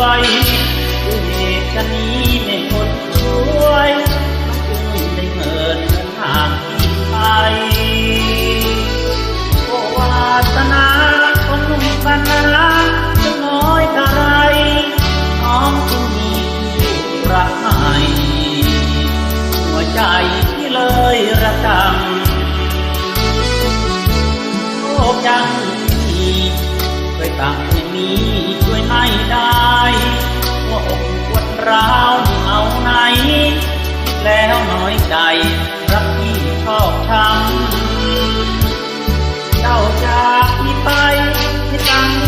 ດ້ວຍເຫດຊະນີ້ແມ່ຄົນສວຍ ຈຶ່ງໄດ້ເຫີນເດີນທາງທີ່ໄປ. ໂອ້ ວາສະໜາຄົນໜຸ່ມບ້ານນາ ຈັກນ້ອຍກະໄລ ນ້ອງຈຶ່ງມີຄູ່ຮັກໃໝ່ ຫົວໃຈທີ່ເລີຍລະກຳ. ໂອ້ ຈັ່ງ ຊ່ວຍຕັ້ງ ຊ່ວຍມີ ຊ່ວຍໄມ້ໄດ້ ຫົວອົກປວດຮ້າວເອົາໃນ ຄິດແລ້ວນ້ອຍໃຈ ລັກທີ່ຊອກທຳ. ເຈົ້າຈາກນີ້ໄປ ຊິຕັ້ງ